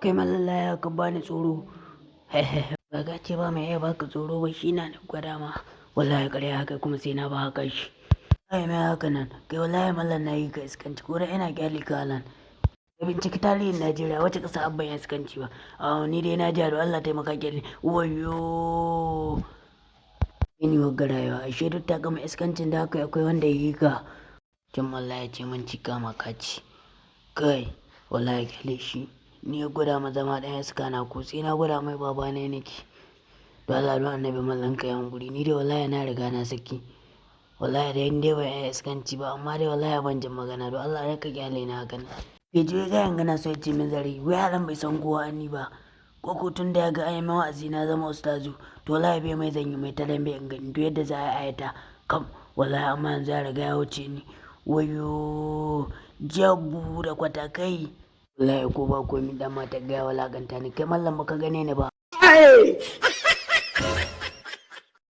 Kai mallan laya ka bani tsoro. Ba ka ce ba mai iya baka tsoro ba, shi na gwada ma. Wallahi ƙarya haka kuma sai na ba haka shi. Ai mai haka nan, kai wallahi mallan na yi ka iskanci ko da ina ƙyale ka halan. Ka binciki tarihin Najeriya, wace ƙasa abban iskanci ba. A ni dai na ji da Allah taimaka ƙyale. Wayyo. Ni wagga rayuwa, ashe duk ta gama iskancin da haka akwai wanda ya yi ka. Can mallan ya ce mun cika maka ci. Kai wallahi ƙyale shi. Ni ya gwada ma zama ɗan iska na ko sai na gwada mai baba ne nake. Don Allah don Annabi mallan ka yi hankuri, ni dai wallahi na riga na saki. Wallahi dai in dai ban iya iskanci ba, amma dai wallahi ban jin magana, don Allah ka ƙyale ni haka nan. Bai je ga yanga so ya ce min zari, wai halan bai san kowa ni ba. Ko tun da ya ga an yi min wa'azi na zama ustazu, to wallahi bai mai zan yi mai ta dambe in gani duk yadda za a ayata. Kam wallahi amma yanzu ya riga ya wuce ni. Wayyo jabu da kwatakai. Wallahi ko ba komi dan mata ga ya wulaƙanta ni, kai mallam baka gane ni ba.